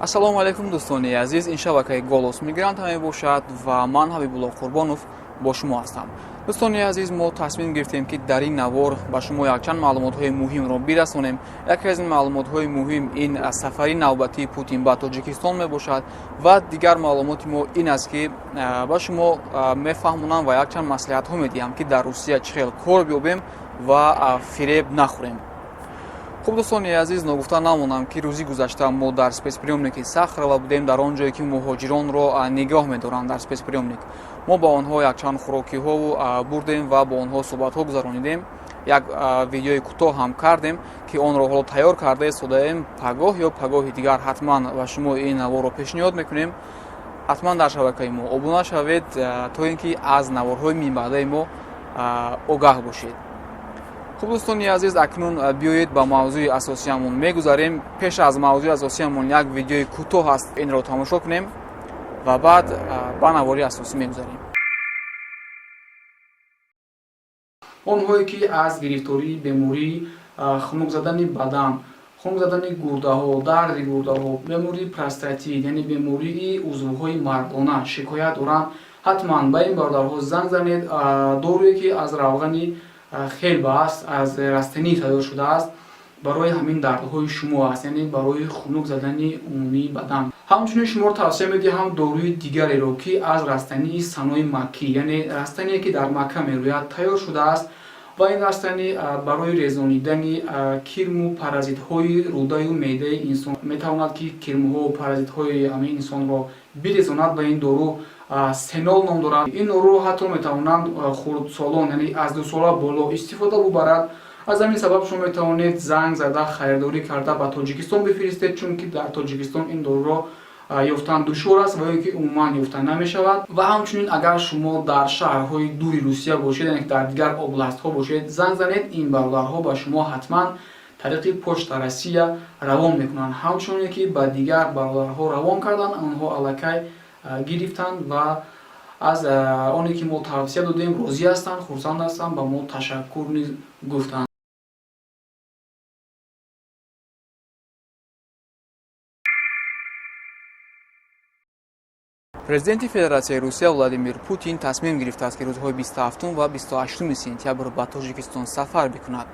Ассалому алайкум, дӯстони азиз. Ин шабакаи «Голос мигранта» мебошад ва ман, Ҳабибулло Қурбонов, бо шумо ҳастам. Дӯстони азиз, мо тасмим гирифтем, ки дар ин навор ба шумо якчанд маълумотҳои муҳимро бирасонем. Яке аз ин маълумотҳои муҳим ин сафари навбатии Путин ба Тоҷикистон мебошад ва дигар маълумоти мо ин аст, ки ба шумо мефаҳмонам ва якчанд маслиҳатҳо медиҳам, ки дар Русия чӣ хел кор биёбем ва фиреб нахӯрем. Хуб, дӯстони азиз, ногуфта намонам, ки рӯзи гузашта мо дар спецприёмники Сахарова будем, дар он ҷое ки муҳоҷиронро нигоҳ медоранд. Дар спецприёмник мо ба онҳо якчанд хӯрокиҳо бурдем ва бо онҳо суҳбатҳо гузаронидем. Як видеои кӯтоҳ ҳам кардем, ки онро ҳоло тайёр карда истодаем. Пагоҳ ё пагоҳи дигар ҳатман ба шумо ин наворро пешниҳод мекунем. Ҳатман дар шабакаи мо обуна шавед, то ин ки аз наворҳои минбаъдаи мо огаҳ бошед. Хуб, дӯстони азиз, акнун биёед, ба мавзӯи асосиямон мегузарем. Пеш аз мавзӯи асосиямон як видеои кӯтоҳ аст, инро тамошо кунем ва баъд ба навори асосӣ мегузарем. Онҳое ки аз гирифтории бемории хунук задани бадан, хунук задани гурдаҳо, дарди гурдаҳо, бемории простатит, яъне бемории узвҳои мардона шикоят доранд, ҳатман ба ин бародарҳо занг занед. Доруе ки аз равғани хелба аст, аз растанӣ тайёр шудааст, барои ҳамин дардҳои шумо аст, яъне барои хунук задани умумии бадан. Ҳамчунин шуморо тавсия медиҳам доруи дигареро, ки аз растании санои маккӣ, яъне растание ки дар Макка мерӯяд, тайёр шудааст ва ин растанӣ барои резонидани кирму паразитҳои рӯдаю меъдаи инсон метавонад, ки кирмҳо, паразитҳои ҳамин инсонро бирезонад ва ин дору сенол ном дорад. Ин доруро ҳатто метавонанд хурдсолон, яъне аз 2 сола боло, истифода бубарад. Аз ҳамин сабаб шумо метавонед занг зада, харидорӣ карда, ба Тоҷикистон бифиристед, чунки дар Тоҷикистон ин доруро ёфтан душвор аст ва ё ки умуман ёфта намешавад. Ва ҳамчунин, агар шумо дар шаҳрҳои дури Русия бошед, яъне дар дигар областҳо бошед, занг занед, ин бародарҳо ба шумо ҳатман тариқи Почта Россия равон мекунанд, ҳамчуноне ки ба дигар бародарҳо равон карданд. Онҳо аллакай гирифтанд ва аз оне ки мо тавсия додем розӣ ҳастанд, хурсанд ҳастанд, ба мо ташаккур низ гуфтанд. Президенти Федератсияи Русия Владимир Путин тасмим гирифтааст, ки рӯзҳои 27 ва 28 сентябр ба Тоҷикистон сафар бикунад.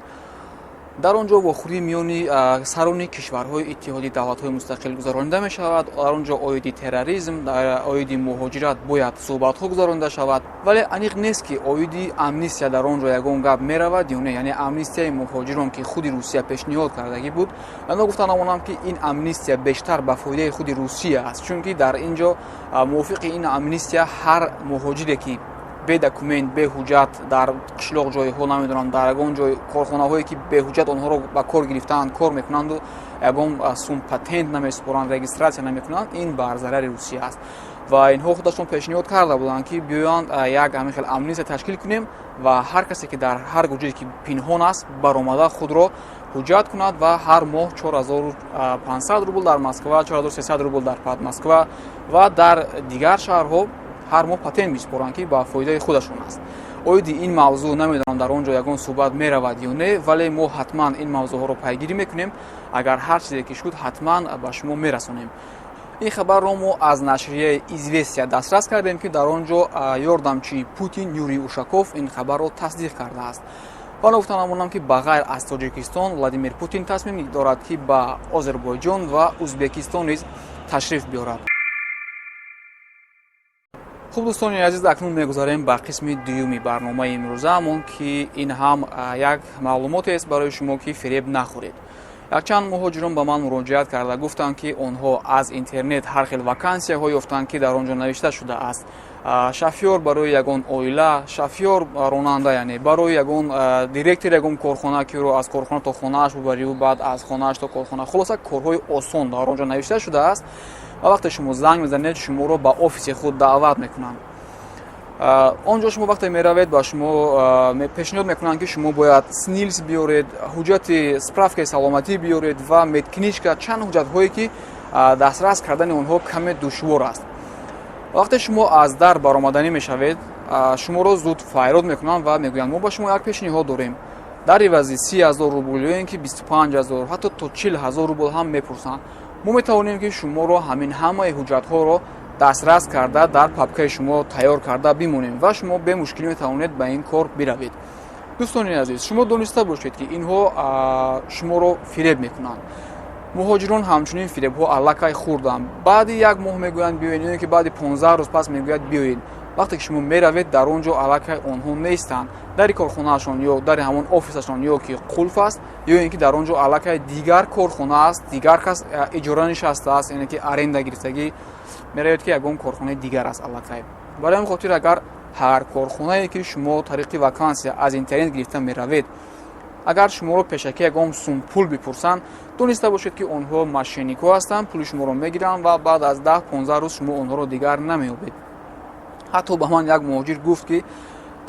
Дар он ҷо вохӯрии миёни сарони кишварҳои Иттиҳоди Давлатҳои Мустақил гузаронида мешавад. Дар он ҷо оиди терроризм, оиди муҳоҷират бояд суҳбатҳо гузаронида шавад, вале аниқ нест, ки оиди амнистия дар он ҷо ягон гап меравад ё не, яъне амнистияи муҳоҷирон, ки худи Русия пешниҳод кардагӣ буд. Ногуфта намонам, ки ин амнистия бештар ба фоидаи худи Русия аст, чунки дар ин ҷо мувофиқи ин амнистия ҳар муҳоҷире, ки бе документ, беҳуҷҷат дар қишлоқ ҷойҳо, намедонам, дар ягон ҷой корхонаҳое ки беҳуҷҷат онҳоро ба кор гирифтаанд, кор мекунанду ягон сум патент намесупоранд, регистрация намекунанд, ин бар зарари Русия аст. Ва инҳо худашон пешниҳод карда буданд, ки биёянд, як ҳамин хел амнистия ташкил кунем ва ҳар касе ки дар ҳар ҷое ки пинҳон аст, баромада худро ҳуҷҷат кунад ва ҳар моҳ 4500 рубл дар Москва, 4300 рубл дар Подмосква ва дар дигар шаҳрҳо ҳар моҳ патент месупоранд, ки ба фоидаи худашон аст. Оиди ин мавзӯъ намедонам, дар он ҷо ягон суҳбат меравад ё не, вале мо ҳатман ин мавзӯъҳоро пайгирӣ мекунем. Агар ҳар чизе ки шуд, ҳатман ба шумо мерасонем. Ин хабарро мо аз нашрияи «Известия» дастрас кардем, ки дар он ҷо ёрдамчии Путин Юрий Ушаков ин хабарро тасдиқ кардааст. Ва ногуфта намонам, ки ба ғайр аз Тоҷикистон Владимир Путин тасмим дорад, ки ба Озарбойҷон ва Узбекистон низ ташриф биёрад. Хуб, дӯстони азиз, акнун мегузарем ба қисми дуюми барномаи имрӯзаамон, ки ин ҳам як маълумотест барои шумо, ки фиреб нахӯред. Якчанд муҳоҷирон ба ман муроҷиат карда гуфтанд, ки онҳо аз интернет ҳар хел вакансияҳо ёфтанд, ки дар он ҷо навишта шудааст: шофёр барои ягон оила, шофёр, ронанда, яъне барои ягон директор ягон корхона, ки ӯро аз корхона то хонааш бубарию, баъд аз хонааш то корхона. Хулоса, корҳои осон дар он ҷо навишта шудааст ва вақте шумо занг мезанед, шуморо ба офиси худ даъват мекунанд. Он ҷо шумо вақте меравед, ба шумо пешниҳод мекунанд, ки шумо бояд СНИЛС биёред, ҳуҷҷати справкаи саломатӣ биёред ва медкнижка, чанд ҳуҷҷатҳое ки дастрас кардани онҳо каме душвор аст. Вақте шумо аз дар баромаданӣ мешавед, шуморо зуд файрод мекунанд ва мегӯянд: «Мо ба шумо як пешниҳод дорем дар ивази 30 000 рубл ё ин ки 25 000, ҳатто то 40 000 рубл ҳам мепурсанд». Мо метавонем, ки шуморо ҳамин ҳамаи ҳуҷҷатҳоро дастрас карда, дар папкаи шумо тайёр карда бимонем ва шумо бемушкилӣ метавонед ба ин кор биравед. Дӯстони азиз, шумо дониста бошед, ки инҳо шуморо фиреб мекунанд. Муҳоҷирон ҳамчунин фиребҳо аллакай хӯрданд. Баъди як моҳ мегӯянд, биёед, ё ки баъди 15 рӯз пас мегӯяд, биёед. Вақте ки шумо меравед, дар он ҷо аллакай онҳо нестанд. Дари корхонаашон ё дари ҳамон офисашон ё ки қулф аст, ё ин ки дар он ҷо аллакай дигар корхона аст, дигар кас иҷора нишастааст, яъне ки аренда гирифтагӣ. Меравед, ки ягон корхонаи дигар аст аллакай. Барои ҳамин хотир, агар ҳар корхонае, ки шумо тариқи вакансия аз интернет гирифта меравед, агар шуморо пешакӣ ягон сум пул бипурсанд, дониста бошед, ки онҳо мошенникҳо ҳастанд. Пули шуморо мегиранд ва баъд аз 10-15 рӯз шумо онҳоро дигар намеёбед. Ҳатто ба ман як муҳоҷир гуфт, ки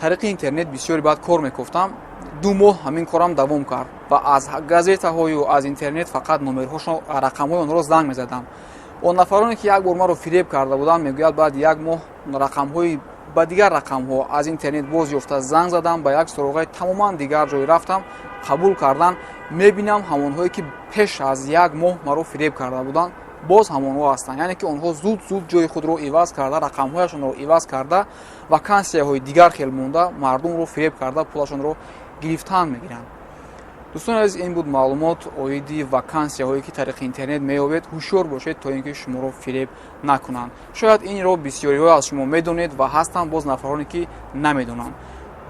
тариқи интернет бисёре баъд кор мекофтам, 2 моҳ ҳамин корам давом кард ва аз газетаҳою аз интернет фақат номерҳошон, рақамҳои онҳоро занг мезадам. Он нафароне, ки як бор маро фиреб карда буданд, мегӯяд, баъди як моҳ рақамҳои ба дигар рақамҳо аз интернет боз ёфта занг задам, ба як суроғаи тамоман дигар ҷой рафтам, қабул кардан. Мебинам, ҳамонҳое, ки пеш аз як моҳ маро фиреб карда буданд, боз ҳамонҳо ҳастанд. Яъне ки онҳо зуд зуд ҷои худро иваз карда, рақамҳояшонро иваз карда, вакансияҳои дигар хел монда, мардумро фиреб карда, пулашонро гирифтан мегиранд. Дӯстони азиз, ин буд маълумот оиди вакансияҳое, ки тариқи интернет меёбед. Ҳушёр бошед, то ин ки шуморо фиреб накунанд. Шояд инро бисёриҳо аз шумо медонед ва ҳастанд боз нафароне, ки намедонанд.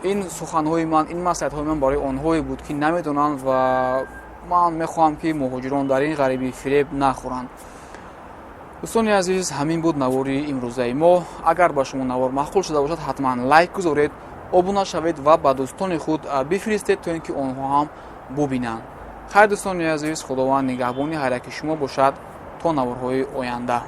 Ин суханҳои ман, ин маслиҳатҳои ман барои онҳое буд, ки намедонанд, ва ман мехоҳам, ки муҳоҷирон дар ин ғарибӣ фиреб нахӯранд. Дӯстони азиз, ҳамин буд навори имрӯзаи мо. Агар ба шумо навор маъқул шуда бошад, ҳатман лайк гузоред, обуна шавед ва ба дӯстони худ бифиристед, то ин ки онҳо ҳам бубинанд. Хайр, дӯстони азиз, Худованд нигаҳбони ҳар яки шумо бошад. То наворҳои оянда.